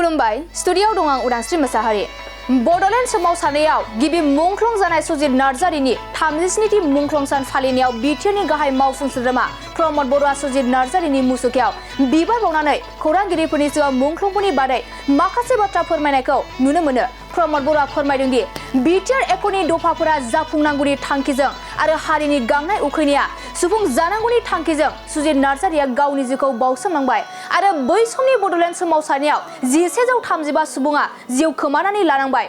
खुलुमबाय स्टुडिय'आव दं आं उदांस्रि मोसाहारि बड'लेण्ड सोमावसारनायाव गिबि मुंख्लं जानाय सुजित नार्जारिनि 37थि मुंख्लं सान फालिनायाव बिटिआरनि गाहाय मावफुं सोद्रोमा प्रमद बर'आ सुजित नार्जारिनि मुसुखायाव बिबार बावनानै खौरांगिरिफोरनि सिगाङाव मुंख्लंफोरनि बादै माखासे बाथ्रा फोरमायनायखौ नुनो मोनो। प्रमद बर'आ फोरमायदों दि बिटिआर एक'नि दफाफोरा जाफुंनांगौनि थांखिजों आरो हारिनि गांनाय उखैनाया सुफुं जानांगौनि थांखिजों सुजित नार्जारिया गावनि जिउखौ बावसोमलांबाय आरो बै समनि बड'लेण्ड सोमावसारनायाव 1135 सुबुङा जिउ खोमानानै लानांबाय।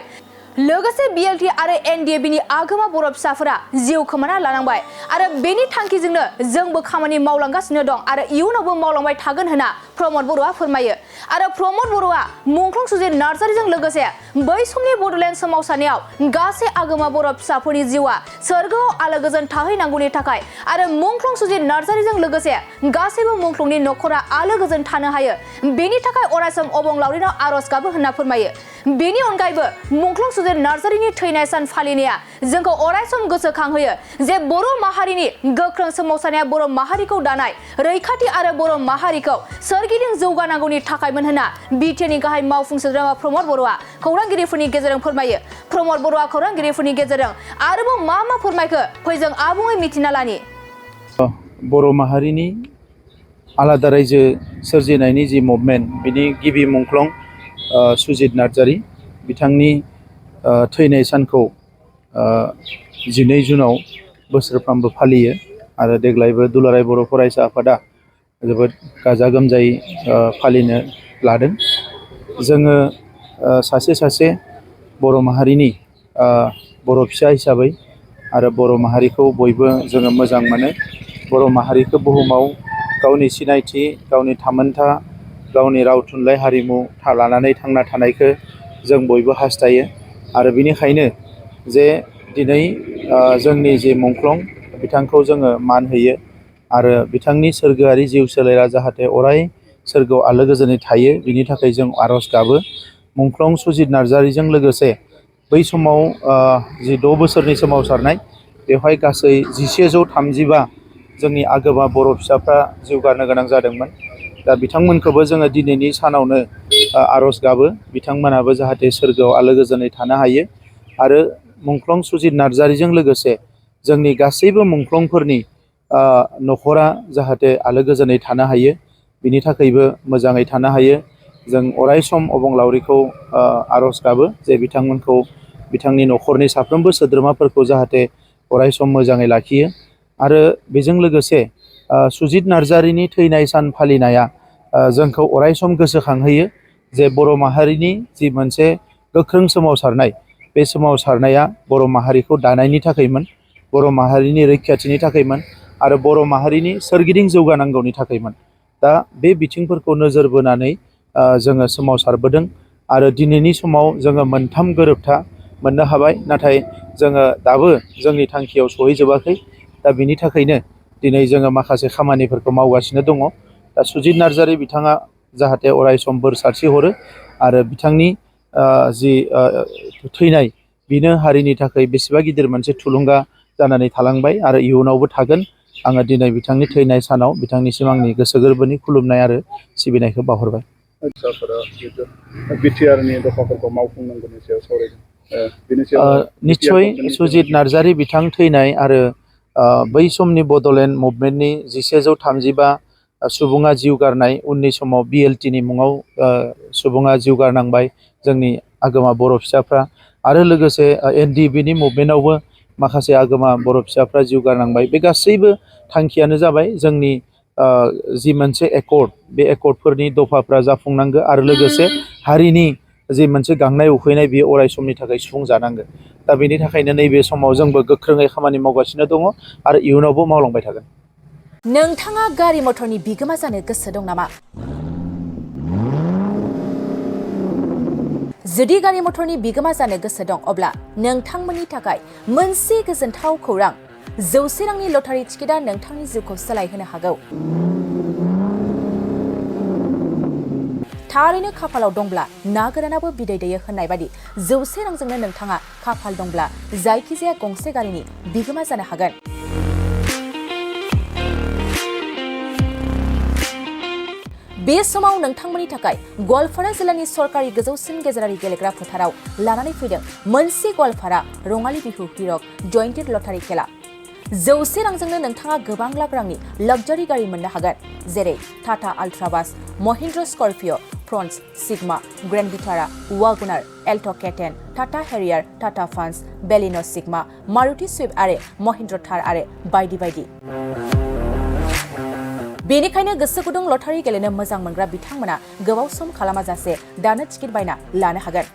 लोगोसे बिएलटि आरो एनडिएबिनि आगोमा बर' फिसाफोरा जिउ खोमाना लानांबाय आरो बेनि थांखिजोंनो जोंबो खामानि मावलांगासिनो दं आरो इयुनावबो मावलांबाय थागोन होनना प्रमद बर'आ फोरमायो। आरो प्रमद बर'आ मुंख्लं सुजित नार्जारिजों लोगोसे बै समनि बड'लेण्ड सोमावसारनायाव गासै आगोमा बर' फिसाफोरनि जिउआ सोरगोआव आलो गोजोन थाहैनांगौनि थाखाय आरो मुंख्लं सुजित नार्जारिजों लोगोसे गासैबो मुंख्लंनि नखरा आलो गोजोन थानो हायो बेनि थाखाय अरायसम अबंलावरिनाव आर'ज गाबो होनना फोरमायो। बेनि अनगायैबो मुंख्लं सुजित नार्जारिनि थैनाय सान फालिनाया जोंखौ अरायसम गोसोखांहोयो जे बर' माहारिनि गोख्रों सोमावसारनाया बर' माहारिखौ दानाय रैखाथि आरो बर' माहारिखौ सोरगिदिं जौगानांगौनि थाखायमोन होनना बिटिआरनि गाहाय मावफुं सोद्रोमा प्रमद बर'आ खौरांगिरिफोरनि गेजेरजों फोरमायो। प्रमद बर'आ खौरांगिरिफोरनि गेजेरजों आरोबाव मा फोरमायखो फै जों आबुङै मिथिना लानि। बर' माहारिनि आलादा रायजो सोरजिनायनि जि मुभमेन्ट बिनि गिबि मुंख्लं सुजित नार्जारि बिथांनि थैनाय सानखौ 12 जुनाव बोसोरफ्रामबो फालियो आरो देग्लायबो दुलाराय बर' फरायसा आफादा जोबोद गाजा गोमजायै फालिनो लादों। जोङो सासे बर' माहारिनि बर' फिसा हिसाबै आरो बर' माहारिखौ बयबो जोङो मोजां मोनो। बर' माहारिखौ बुहुमाव गावनि सिनायथि गावनि थामोनथा गावनि राव थुनलाइ हारिमु लानानै थांना थानायखौ जों बयबो हास्थायो आरो बिनिखायनो जे दिनै जोंनि जे मुंख्लं बिथांखौ जोङो मान होयो आरो बिथांनि सोरगोआरि जिउ सोलेरा जाहाथे अराय सोरगोआव आलो गोजोनै थायो बिनि थाखाय जों आर'ज गाबो। मुंख्लं सुजित नार्जारिजों लोगोसे बै समाव जि 6 बोसोरनि सोमावसारनाय बेवहाय गासै 1135 जोंनि आगोमा बर' फिसाफ्रा जिउ गारनो गोनां जादोंमोन। दा बिथांमोनखौबो जोङो दिनैनि सानावनो आर'ज गाबो बिथांमोनाबो जाहाथे सोरगोआव आलो गोजोनै थानो हायो आरो मुंख्लं सुजित नार्जारिजों लोगोसे जोंनि गासैबो मुंख्लंफोरनि नखरा जाहाथे आलो गोजोनै थानो हायो बिनि थाखायबो मोजाङै थानो हायो। जों अरायसम अबंलावरिखौ आर'ज गाबो जे बिथांमोनखौ बिथांनि नखरनि साफ्रोमबो सोद्रोमाफोरखौ जाहाथे अरायसम मोजाङै लाखियो आरो बेजों लोगोसे सुजित नार्जारिनि थैनाय सान फालिनाया जोंखौ अरायसम गोसोखांहोयो जे बर' माहारिनि जि मोनसे गोख्रों सोमावसारनाय बे सोमावसारनाया बर' माहारिखौ दानायनि थाखायमोन बर' माहारिनि रैखाथिनि थाखायमोन आरो बर' माहारिनि सोरगिदिं जौगानांगौनि थाखायमोन। दा बे बिथिंफोरखौ नोजोर बोनानै जोङो सोमावसारबोदों आरो दिनैनि समाव जोङो मोनथाम गोरोबथा मोननो हाबाय नाथाय जोङो दाबो जोंनि थांखियाव सहैजोबाखै। दा बिनि थाखायनो दिनै जोङो माखासे खामानिफोरखौ मावगासिनो दङ। दा सुजित नार्जारि बिथाङा जाहाथे अरायसम बोर सारस्रिहरो आरो बिथांनि जि थैनाय बेनो हारिनि थाखाय बेसेबा गिदिर मोनसे थुलुंगा जानानै थालांबाय आरो इयुनावबो थागोन। आङो दिनै बिथांनि थैनाय सानाव बिथांनिसिम आंनि गोसो गोरबोनि खुलुमनाय आरो सिबिनायखौ बावहरबाय। बिटिआरनि दफाफोरखौ मावफुंनांगौनि सायाव सावरायदों। निस्सय सुजित नार्जारि बिथां थैनाय आरो बै समनि बड'लेण्ड मुभमेन्टनि 1135 सुबुङा जिउ गारनाय उननि समाव बिएलटिनि मुङाव सुबुङा जिउ गारनांबाय जोंनि आगोमा बर' फिसाफ्रा आरो लोगोसे एनडिएबिनि मुभमेन्टआवबो माखासे आगोमा बर' फिसाफ्रा जिउ गारनांबाय। बे गासैबो थांखियानो जाबाय जोंनि जि मोनसे एकर्ड बे एकर्डफोरनि दफाफ्रा जाफुंनांगौ आरो लोगोसे हारिनि जि मोनसे गांनाय उखैनाय बेयो अराय समनि थाखाय सुफुंजानांगौ। दा बेनि थाखायनो नैबे समाव जोंबो गोख्रोङै खामानि मावगासिनो दङ आरो इयुनावबो मावलांबाय थागोन। नोंथाङा गारि मटरनि बिगोमा जानो गोसो दं नामा? जुदि गारि मटरनि बिगोमा जानो गोसो दं अब्ला नोंथांमोननि थाखाय मोनसे गोजोनथाव खौरां 100 रांनि लटारि टिकेटआ नोंथांनि जिउखौ सोलायहोनो हागौ। थारैनो खाफालाव दंब्ला ना गोरानाबो बिदै दैयो होननाय बायदि 100 रांजोंनो नोंथाङा खाफाल दंब्ला जायखिजाया गंसे गारिनि बिगोमा जानो हागोन। बे समाव नोंथांमोननि थाखाय गवालपारा जिल्लानि सरकारि गोजौसिन गेजेरारि गेलेग्रा फोथाराव लानानै फैदों मोनसे गवालपारा रङाली बिहु हिरक जयन्टेड लटारि खेला। 100 रांजोंनो नोंथाङा गोबां लाख रांनि लाक्जारि गारि मोननो हागोन, जेरै टाटा आल्ट्राबास, Mahindra Scorpio', Fronx, Sigma, grand Vitara, WagonR, Alto' K ten, Tata Harrier, Tata Punch, Baleno' Sigma, Maruti Swift आरो महिन्द्र थार आरो बायदि बायदि। बेनिखायनो गोसो गुदुं लटारि गेलेनो मोजां मोनग्रा बिथांमोना गोबाव सम खालामाजासे दानो टिकेट बायना लानो हागोन।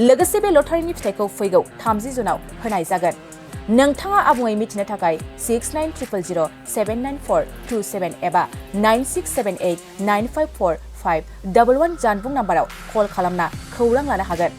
लोगोसे बे लटारिनि फिथाइखौ फैगौ 30 जुनाव होनाय जागोन। नोंथाङा आबुङै मिथिनो थाखाय 6900079427 एबा 9678954511 जानबुं नाम्बाराव कल खालामना खौरां लानो हागोन।